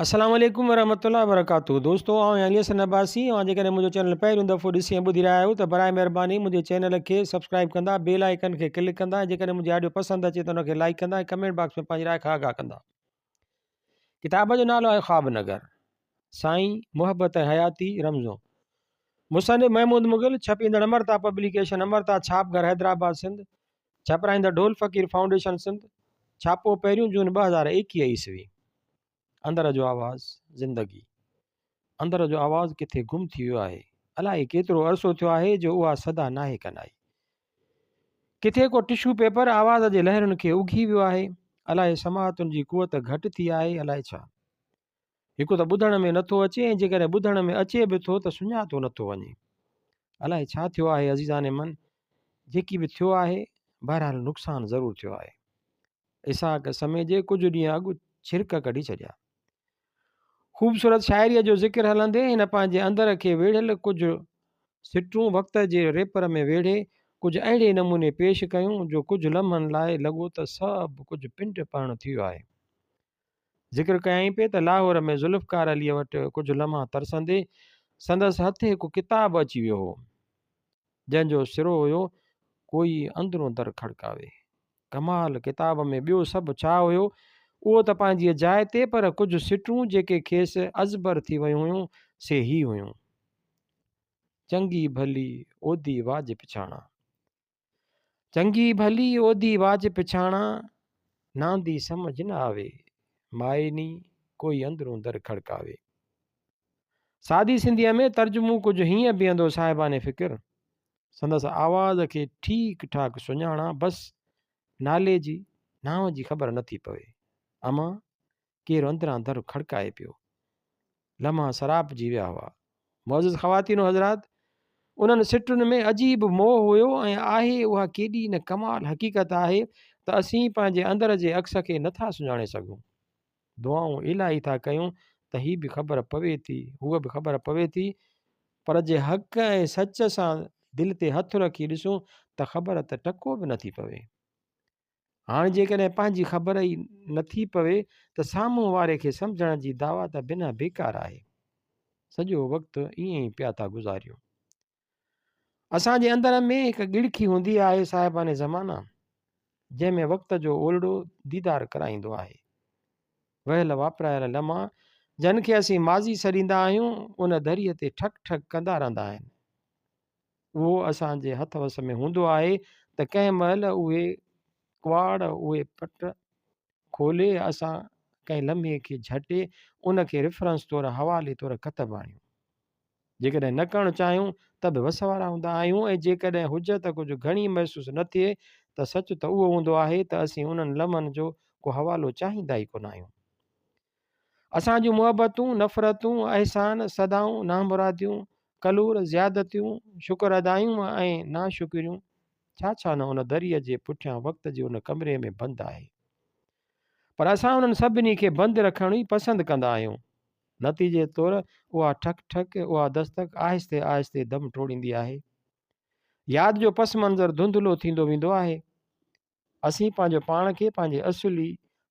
السلام عليڪم ورحمة الله وبرڪاته دوستو آئون آهيان علي حسن عباسي اوهان جيڪڏهن منهنجو چينل پهريون دفعو ڏسي ۽ ٻڌي رهيا آهيو ته برائي مهرباني منهنجي چينل کي سبسڪرائب ڪندا بيل آئيڪن کي ڪلڪ ڪندا ۽ جيڪڏهن منهنجي آڊيو پسند اچي ته ان کي لائيڪ ڪندا ۽ ڪمينٽ باڪس ۾ پنهنجي راء کان آگاهه ڪندا ڪتاب جو نالو آهي خواب نگر سائين محبت ۽ حياتي رمزون مصنف محمود مغل ڇپيندڙ امرتا پبليڪيشن امرتا ڇاپ گهر حيدرآباد سنڌ ڇپرائيندڙ ڍول فقير فائونڊيشن سنڌ ڇاپو پهريون جون 2021 عيسوي اندر جو آواز، زندگي. اندر جو آواز ڪٿي گم ٿي ويو آهي. الائي ڪيترو عرصو ٿيو آهي جو اها صدا ناهي ڪنائي. ڪٿي ڪو ٽشو پيپر آواز جي لهرن کي اگهي ويو آهي. الائي سماعتن جي قوت گهٽ ٿي آهي الائي ڇا. هڪ ته ٻڌڻ ۾ نٿو اچي ۽ جيڪڏهن ٻڌڻ ۾ اچي به ٿو ته سڃاتو نٿو وڃي. الائي ڇا ٿيو آهي عزيزان من، جيڪي به ٿيو آهي بهرحال نقصان ضرور ٿيو آهي. اسحاق سميجي ڪجهه ڏينهن اڳ ڇرڪ ڪڍي ڇڏيا. خوبصورت شاعريء جو ذڪر هلندي هن پنهنجي اندر کي ويڙهيل ڪجهه سٽون وقت جي ريپر ۾ ويڙهي ڪجهه اهڙي نموني پيش ڪيون جو ڪجهه لمحن لاء لڳو ته سڀ ڪجهه پنڊ پهڻ ٿي ويو آهي. ذڪر ڪيائين پئي ته لاهور ۾ ذوالفقار عليء وٽ ڪجهه لمحا ترسندي سندس هٿ هڪ ڪتاب اچي ويو هو، جنهن جو سرو هيو ڪوئي اندرون در کڙڪاوي. ڪمال ڪتاب ۾ ٻيو سڀ ڇا هيو، اهو ته پنهنجيء جاء تي، پر ڪجهه سٽون جيڪي کيس ازبر ٿي ويون هيون، سي هي هيون. چڱي ڀلي اودي واجهه پڇاڻا. چڱي ڀلي اودي واجهه پڇاڻا، ناندي سمجهه نه آوي، مائي ني ڪوئي اندرون در کڙڪاوي. سادي سنڌيء ۾ ترجمو ڪجهه هيئن بيهندو صاحبان فڪر! سندس آواز کي ٺيڪ ٺاڪ سڃاڻان، بس نالي جي، نانء جي خبر نه ٿي پوي. امان! ڪير اندران در کڙڪائي پيو. لمحا سراپجي ويا هئا. معزز خواتين و حضرات! انهن سٽن ۾ عجيب موهه هيو ۽ آهي اها ڪيڏي نه ڪمال حقيقت آهي ته اسين پنهنجي اندر جي عڪس کي نه ٿا سڃاڻي سگهون. دعائون الاهي ٿا ڪيون ته هي به خبر پوي ٿي، هوء به خبر پوي ٿي، پر جي حق ۽ سچ سان دل تي هٿ رکي ڏسون ته خبر ته ٽڪو به نٿي پوي. هاڻ جيڪڏهن پنهنجي خبر ئي نٿي پوي ته سامهون واري کي سمجهڻ جي دعويٰ ته بنهه بيڪار آهي. سڄو وقت ائين ئي پيا ٿا گذاريون. اسان جي اندر ۾ هڪ ڳڙکي هوندي آهي صاحبان زمانه، جنهن ۾ وقت جو اولڙو ديدار ڪرائيندو آهي. وهيل واپرايل لمحا، جن کي اسين ماضي سڏيندا آهيون، ان دريء تي ٺڪ ٺڪ ڪندا رهندا آهن. اهو اسان جي هٿ وس ۾ هوندو آهي ته ڪنهن مهل اهي ڪواڙ، اهي پٽ کولي اسان ڪنهن لمحي کي جهٽي ان کي ريفرنس طور، حوالي طور ڪتب آڻيون. جيڪڏهن نه ڪرڻ چاهيون ته به وس وارا هوندا آهيون ۽ جيڪڏهن حجت ڪجهه گهڻي محسوس نه ٿئي ته سچ ته اهو هوندو آهي ته اسين انهن لمحن جو ڪو حوالو چاهيندا ئي ڪونه آهيون. اسان جون محبتون، نفرتون، احسان، صدائون، نامراديون، ڪلور، زيادتيون، شڪر ادايون ۽ ناشڪريون ڇا ڇا نه ان دريء جي پٺيان وقت جي ان ڪمري ۾ بند آهي. پر اسان انهن سڀني کي بند رکڻ ئي پسند ڪندا آهيون. نتيجي طور اها ٺڪ ٺڪ، اها دستڪ آهستي آهستي دم ٽوڙيندي آهي. ياد جو پس منظر ڌنڌلو ٿيندو ويندو آهي. اسين پنهنجو پاڻ کي، پنهنجي اصلي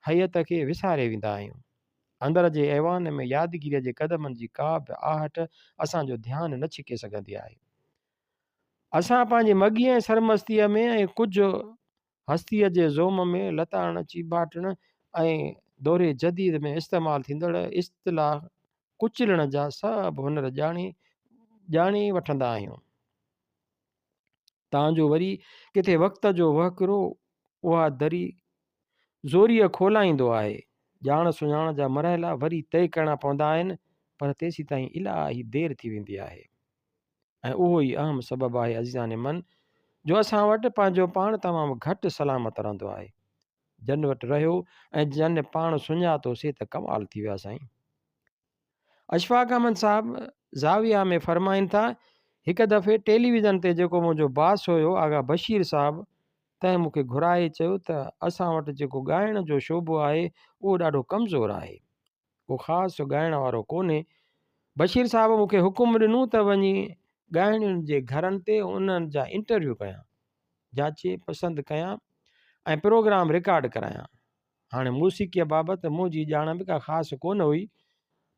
هيئت کي وساري ويندا آهيون. اندر جي ايوان ۾ يادگيريء جي قدمن جي ڪا به آهٽ اسان جو ڌيان نه ڇڪي سگهندي آهي. اسان پنهنجي مڳي ۽ سرمستيء ۾ ۽ ڪجهه هستيء جي زوم ۾ لتاڙڻ، چيڀاٽڻ ۽ دور جديد ۾ استعمال ٿيندڙ اصطلاح ڪچلڻ جا سڀ هنر ڄاڻي ڄاڻي وٺندا آهيون. تان جو وري ڪٿي وقت جو وهڪرو اها دري زوريء کولائيندو آهي. ڄاڻ سڃاڻ جا مرحلا وري طئي ڪرڻا پوندا آهن، پر تيسيتائين الاهي دير ٿي ويندي آهي. ۽ اهو ئي اهم سبب آهي عزيزان من جو اسان وٽ پنهنجو پاڻ تمام گهٽ سلامت رهندو آهي. جن وٽ رهيو ۽ جن پاڻ سڃاتو سي ته ڪمال ٿي ويا سائين. اشفاق احمد صاحب زاويه ۾ فرمائن ٿا هڪ دفعي ٽيليويزن تي جيڪو منهنجو باس هيو آغا بشير صاحب تنهن مون کي گهرائي چيو ته اسان وٽ جيڪو ڳائڻ جو شعبو آهي اهو ڏاڍو ڪمزور آهي. ڪو خاص ڳائڻ وارو ڪونهي. بشير صاحب مون کي حڪم ڏنو ته وڃي ڳائڻين جي گهرن تي انهن جا انٽرويو ڪيان، جاچي پسند ڪيان ۽ پروگرام رڪارڊ ڪرايان. هاڻي موسيقيء بابت منهنجي ڄاڻ به ڪا خاص ڪونه هئي.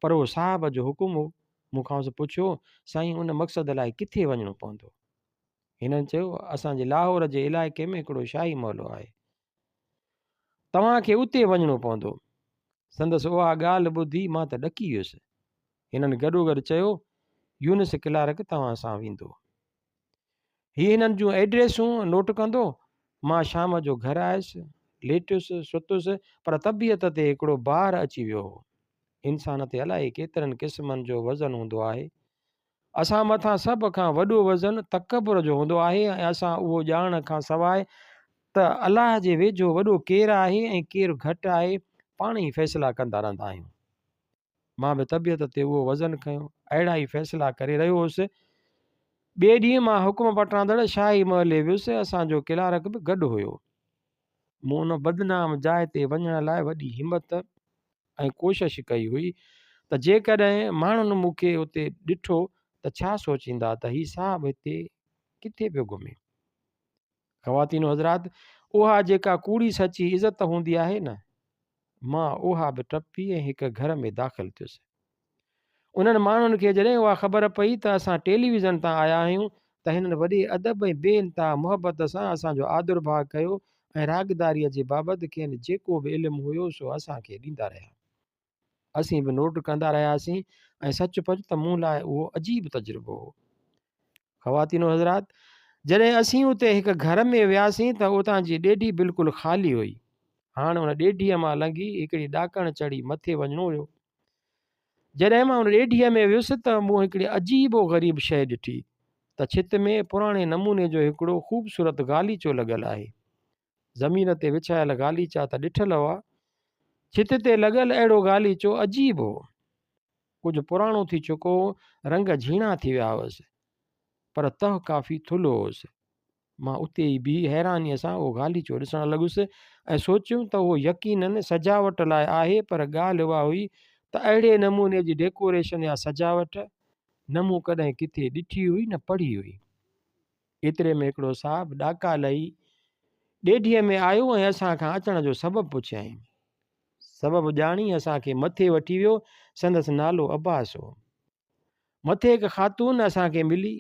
پر اهو صاحب جو حڪم هو. مون کانئس پڇيو، سائين ان مقصد لاء ڪٿي وڃڻو پوندو؟ هنن چيو، اسان جي لاهور جي علائقي ۾ هڪڙو شاهي محلو آهي. توهان کي اتي وڃڻو پوندو. سندس اها ڳالهه ٻڌي مان ته ڏڪي ويس. هنن گڏوگڏ چيو، يونس ڪلارڪ توهان سان ويندو. هي هنن جون ائڊريسون نوٽ ڪندو. مان شام جو گهر آيس، ليٽيس، ستس، پر طبيعت تي هڪڙو بار اچي ويو هو. انسان تي الائي ڪيترن قسمن جو وزن هوندو آهي. اسان مٿان سڀ کان وڏو وزن تڪبر جو هوندو آهي ۽ اسان اهو ڄاڻڻ کان سواء ته الله جي ويجهو وڏو ڪير آهي ۽ ڪير گهٽ آهي، پاڻ ئي فيصلا ڪندا رهندا آهيون. مان به طبيعت تي اهو وزن کنيو اهڙا ئي فيصلا ڪري رهيو هوس. ٻئي ڏينهن مان حڪم پٽاندڙ شاهي محلي ويس، اسان جو ڪلارڪ به گڏ هيو. مون ان بدنام جاء تي وڃڻ لاء وڏي همت ۽ ڪوشش ڪئي هئي ته جيڪڏهن ماڻهن مون کي اتي ڏٺو ته ڇا سوچيندا ته هي صاحب هتي ڪٿي پيو گهمي. خواتين و حضرات اها جيڪا ڪوڙي سچي عزت هوندي آهي نه، مان اها به ٽپي ۽ هڪ گهر ۾ داخل ٿيس. انهن ماڻهن کي جڏهن اها خبر پئي ته اسان ٽيليويزن تان آيا آهيون ته هنن وڏي ادب ۽ بي انتها محبت سان اسان جو آدرڀاء ڪيو ۽ راڳداريء جي بابت کين جيڪو به علم هيو سو اسان کي ڏيندا رهيا. اسين به نوٽ ڪندا رهياسين ۽ سچ پچ ته مون لاء اهو عجيب تجربو هو. خواتين و حضرات! جڏهن اسين اتي هڪ گهر ۾ وياسين ته اتان جي ڏيڍي بلڪل خالي هئي. هاڻ ان ڏيڍيء مان لنگهي هڪڙي ڏاڪڻ چڙهي مٿي وڃڻو هيو. جڏهن مان ان ڏيڍيء ۾ ويس ته مون هڪڙي عجيب و غريب شيء ڏٺي ته ڇت ۾ پراڻي نموني جو هڪڙو خوبصورت غاليچو لڳل آهي. زمين تي وڇايل غاليچا ته ڏٺل هئا. ڇت تي لڳل اهڙو غاليچو عجيب هو. ڪجهه پراڻو ٿي چڪو هو، رنگ جهيڻا ٿي ويا هئس، پر تهه ڪافي ٿلهو هوس. مان اتي ئي بيهي حيرانيء سان اهو غاليچو ڏسڻ لڳس ۽ سوچيم ته اهو يقيناً سجاوٽ لاء آهي، پر ڳالهه اها هئي ته اهڙي نموني جي ڊيڪوريشن يا سجاوٽ نه مون ڪڏهن ڪٿي ڏٺي هئي نه پڙهي هئي. ايتري ۾ هڪڙو صاحب ڏاڪا لهي ڏيڍيء ۾ آيو ۽ اسان کان اچڻ جو سبب پڇيائين. سبب ڄاڻي اسان کي مٿي وٺي ويو. سندس نالو عباس هو. مٿي هڪ خاتون اسان کي ملي.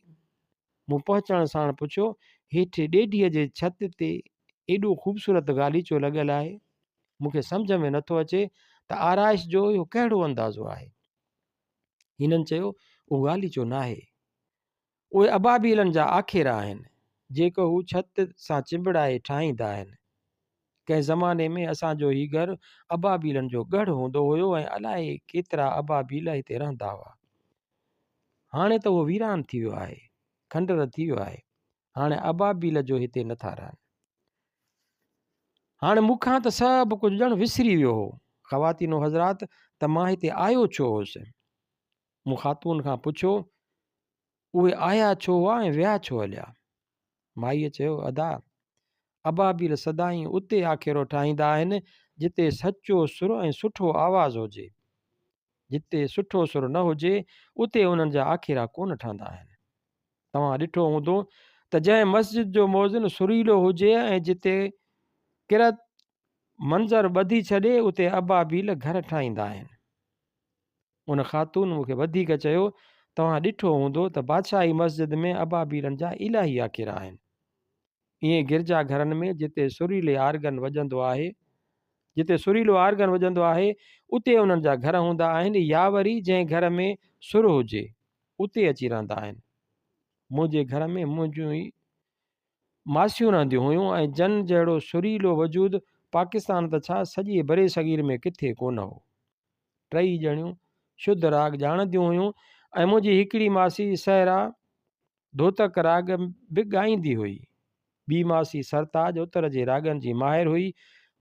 مون پهچڻ ساڻ پڇيو، هيٺ ڏيڍيء جي ڇت تي ايڏو خوبصورت غاليچو لڳل آهي. مون کي سمجهه ۾ نٿو اچي ته آرائش جو اهو ڪهڙو اندازو آهي؟ هنن چيو، اهو غاليچو ناهي. اهي ابابيلن جا آکيرا آهن، جيڪي هو ڇت سان چنبڙائي ٺاهيندا آهن. ڪنهن زماني ۾ اسان جو هي گهر ابابيلن جو ڳڙهه هوندو هيو ۽ الائي ڪيترا ابابيل هتي رهندا هئا. هاڻي ته اهو ويران ٿي ويو آهي، کنڊر ٿي ويو آهي. هاڻي ابابيل جو هتي نٿا رهن. هاڻي مون کان ته سڀ ڪجهه ڄڻ وسري ويو هو. خواتين و حضرات ته مان هتي آيو ڇو هوس؟ مون خاتون کان پڇيو، اهي آيا ڇو هئا ۽ ويا ڇو هليا؟ مائيء چيو، ادا! ابابيل سدائين اتي آکيرو ٺاهيندا آهن، جتي سچو سر ۽ سٺو آواز هجي. جتي سٺو سر نه هجي، اتي انهن جا آکيرا ڪونه ٺهندا آهن. توهان ڏٺو هوندو ته جنهن مسجد جو مؤذن سريلو هجي ۽ جتي قرئت منظر ٻڌي ڇڏي، اتي ابابيل گهر ٺاهيندا آهن. ان خاتون مون کي وڌيڪ چيو، توهان ڏٺو هوندو ته بادشاهي مسجد ۾ ابابيلن جا الاهي آکيرا آهن. ائين گرجا گهرن ۾ جتي سريلي آرگن وڄندو آهي، جتي سريلو آرگن وڄندو آهي، اتي انهن جا گهر هوندا آهن يا وري جنهن گهر ۾ سر هجي، اتي اچي رهندا آهن. منهنجي گهر ۾ منهنجون ئي ماسيون رهنديون هيون ۽ جن جهڙو سريلو وجود پاڪستان ته ڇا سڄي برصغير ۾ ڪٿي ڪونه هو. ٽئي ڄڻيون شڌ راڳ ڄاڻنديون هيون ۽ منهنجي هڪڙي ماسي سهرا ڌوتڪ راڳ به ڳائيندي هئي. ٻي ماسي سرتاج اتر جي راڳن جي ماهر هئي.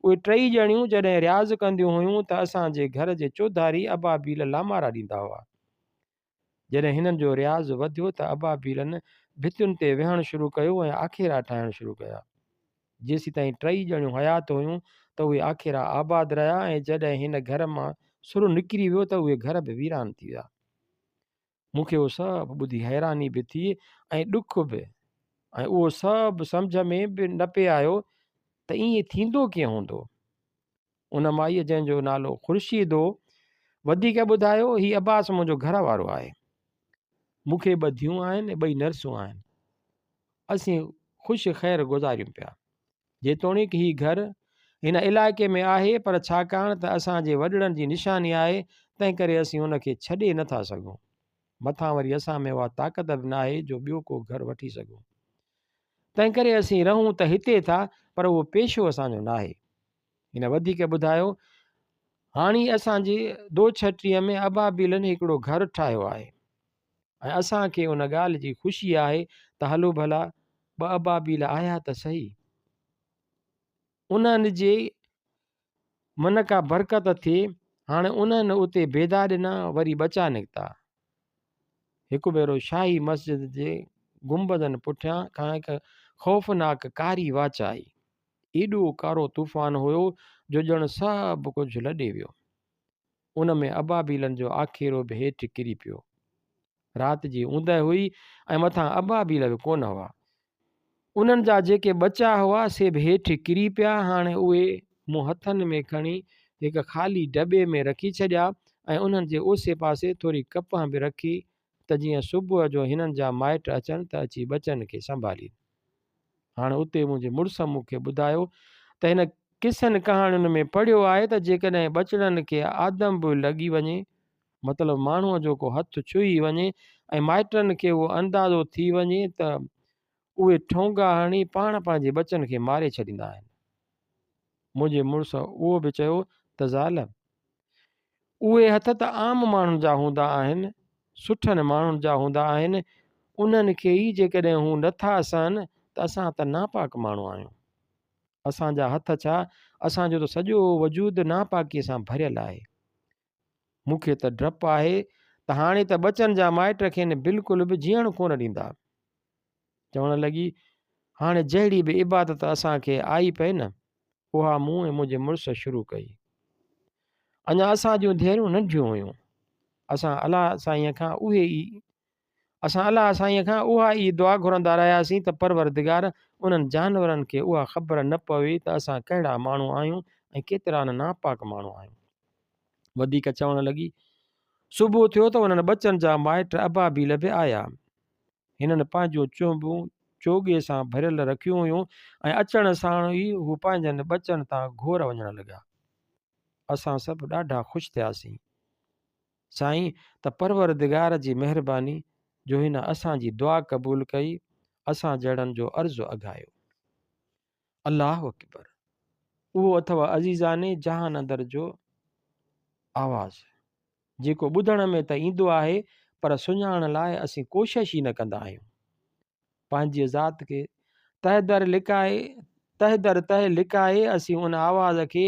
اهي ٽئي ڄڻيون جڏهن رياض ڪنديون هيون ته اسان جي گهر جي چوڌاري ابابيل لامارا ڏيندا هئا. جڏهن هنن جو رياض وڌيو ته ابابيلن ڀتين تي ويهڻ شروع ڪيو ۽ آکيرا ٺاهڻ شروع ڪيا. جيسيتائين ٽئي ڄڻيون حيات هيون ته اهي آکيرا آباد رهيا ۽ جڏهن هن گهر مان سر نڪري ويو ته اهي گهر به ويران ٿي ويا. مون کي اهو سڀ ٻڌي حيراني به ٿي ۽ ڏک به ۽ اهو سڀ سمجهه ۾ به نه پئي آيو ته ائين ٿيندو ڪيئن هوندو؟ ان مائيء جنهن جو نالو خورشيد هو، وڌيڪ ٻڌايو، هي عباس منهنجو گهر وارو آهي. مون کي ٻه ڌيون آهن ۽ ٻئي نرسون آهن. اسين خوش خير گذاريون پيا. جيتوڻيڪ هي گهر هن علائقي ۾ آهي پر ڇاڪاڻ ته اسان جي وڏڙن جي نشاني آهي تنهنڪري اسين ان کي ڇڏي نه ٿا سگهون. مٿان وري اسان ۾ اها طاقت به ناهي جو ٻيو ڪو گهر وٺي سگهون. تنهنڪري اسين رهون ته هتي ٿا پر اهو پيشو اسان جو ناهي. هن وڌيڪ ٻڌايو، هاڻي اسان جي دوڇٽيء ۾ ابابيلن هڪڙو گهر ٺاهيو آهي ۽ اسان کي ان ڳالهه جي خوشي آهي ته هلو ڀلا ٻه ابابيل آيا ته سهي. انهن جي من ڪا برڪت ٿئي. هاڻي انهن اتي بيدا ڏنا، وري ٻچا نڪتا. هڪ ڀيرو شاهي مسجد جي گنبذن پٺيان کان هڪ خوفناڪ ڪاري واچ آئي. ايڏو ڪارو طوفان هيو جو ڄڻ سڀ ڪجهه لڏي ويو. ان ۾ ابابيلن جو آکيرو به هيٺ ڪري پيو. رات جي اوندهه هئي ۽ مٿان ابابيل به ڪونه هئا. انهن جا جيڪي ٻچا هئا سي به هيٺ ڪري پيا. هاڻي اهي مون هٿن ۾ کڻي هڪ خالي ڊٻي ۾ رکي ڇڏيا ۽ انهن جي اوسي پاسي ٿوري ڪپهه به رکي ته جيئن صبح جو هنن جا مائٽ اچن ته اچي ٻچن کي سنڀالين. هاڻ اتي منهنجي مڙس مون کي ٻڌايو ته هن قصن ڪهاڻين ۾ پڙهيو آهي ته جيڪڏهن ٻچڙن کي آدم بوء لڳي وڃي، مطلب ماڻهوء جو ڪو هٿ ڇهي وڃي ۽ مائٽن کي اهو اندازو ٿي وڃي ته اهي ٺونگا هڻي پاڻ پنهنجي ٻچن کي ماري ڇڏيندا آهن. منهنجي مڙس اهو به چيو ته زال! اهي هٿ ته عام ماڻهن جا هوندا آهن، سٺن ماڻهن جا هوندا آهن، انهن کي ئي جيڪڏهن هو نه ٿا سهن ته اسان ته ناپاڪ ماڻهو آهيون. اسان جا هٿ ڇا، اسان جو ته سڄو وجود ناپاڪيء سان ڀريل آهي. مون کي ته ڊپ آهي ته هاڻي ته ٻچن جا مائٽ کين بلڪل به جيئڻ ڪونه ڏيندا. چوڻ لڳي، هاڻي جهڙي به عبادت اسان کي آئي پئي نه، اها مون ۽ منهنجي مڙس شروع ڪئي. اڃا اسان جون ڌيئرون ننڍيون هيون. اسان الله سائينء کان اهي ئي اسان الله سائينء کان اها ئي دعا گهرندا رهياسين ته پروردگار انهن جانورن کي اها خبر نه پوي ته اسان ڪهڙا ماڻهو آهيون ۽ ڪيترا نه ناپاڪ ماڻهو آهيون. وڌيڪ چوڻ لڳي، صبح ٿيو ته انهن ٻچن جا مائٽ ابابيل به آيا. هنن پنهنجون چهنبون چوڳي سان ڀريل رکيون هيون ۽ اچڻ ساڻ ئي هو پنهنجن ٻچن تان گهور وڃڻ لڳا. اسان سڀ ڏاڍا خوش ٿياسين. سائين ته پروردگار جي مهرباني جو هن اسان جي دعا قبول ڪئي، اسان جهڙن جو عرض اگهايو. الله اڪبر! اهو اٿئو عزيزان جهان اندر جو آواز. جيڪو ٻڌڻ ۾ ته ايندو آهي پر سڃاڻڻ لاء اسين ڪوشش ئي نه ڪندا آهيون. پنهنجي ذات کي تهه در لڪائي تهه در تهه لڪائي اسين ان آواز کي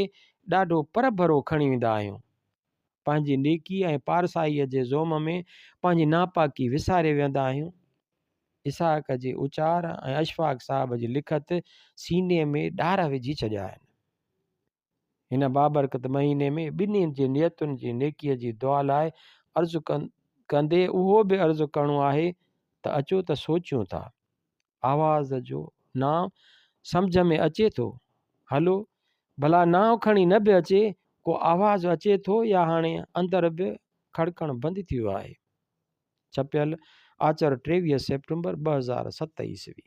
ڏاڍو پرڀرو کڻي ويندا آهيون. پنهنجي نيڪي ۽ پارسائيء جي زوم ۾ پنهنجي ناپاڪي وساري ويهندا آهيون. اسحاق جي اچار ۽ اشفاق صاحب جي لکت سيني ۾ ڏار وجهي ڇڏيا آهن. هن بابرڪت مهيني ۾ ٻنهي جي نيتن جي نيڪيء جي دعا لاء عرض ڪندي اهو به عرض ڪرڻو آهي ته اچو ته سوچيون ٿا. آواز جو نانء سمجهه ۾ اچي ٿو؟ هلو ڀلا نانء کڻي نه به اچي، ڪو آواز اچي ٿو يا هاڻي اندر به کڙڪڻ بند ٿي ويو آهي؟ ڇپيل، آچر 23 سيپٽمبر 2007 عيسوي.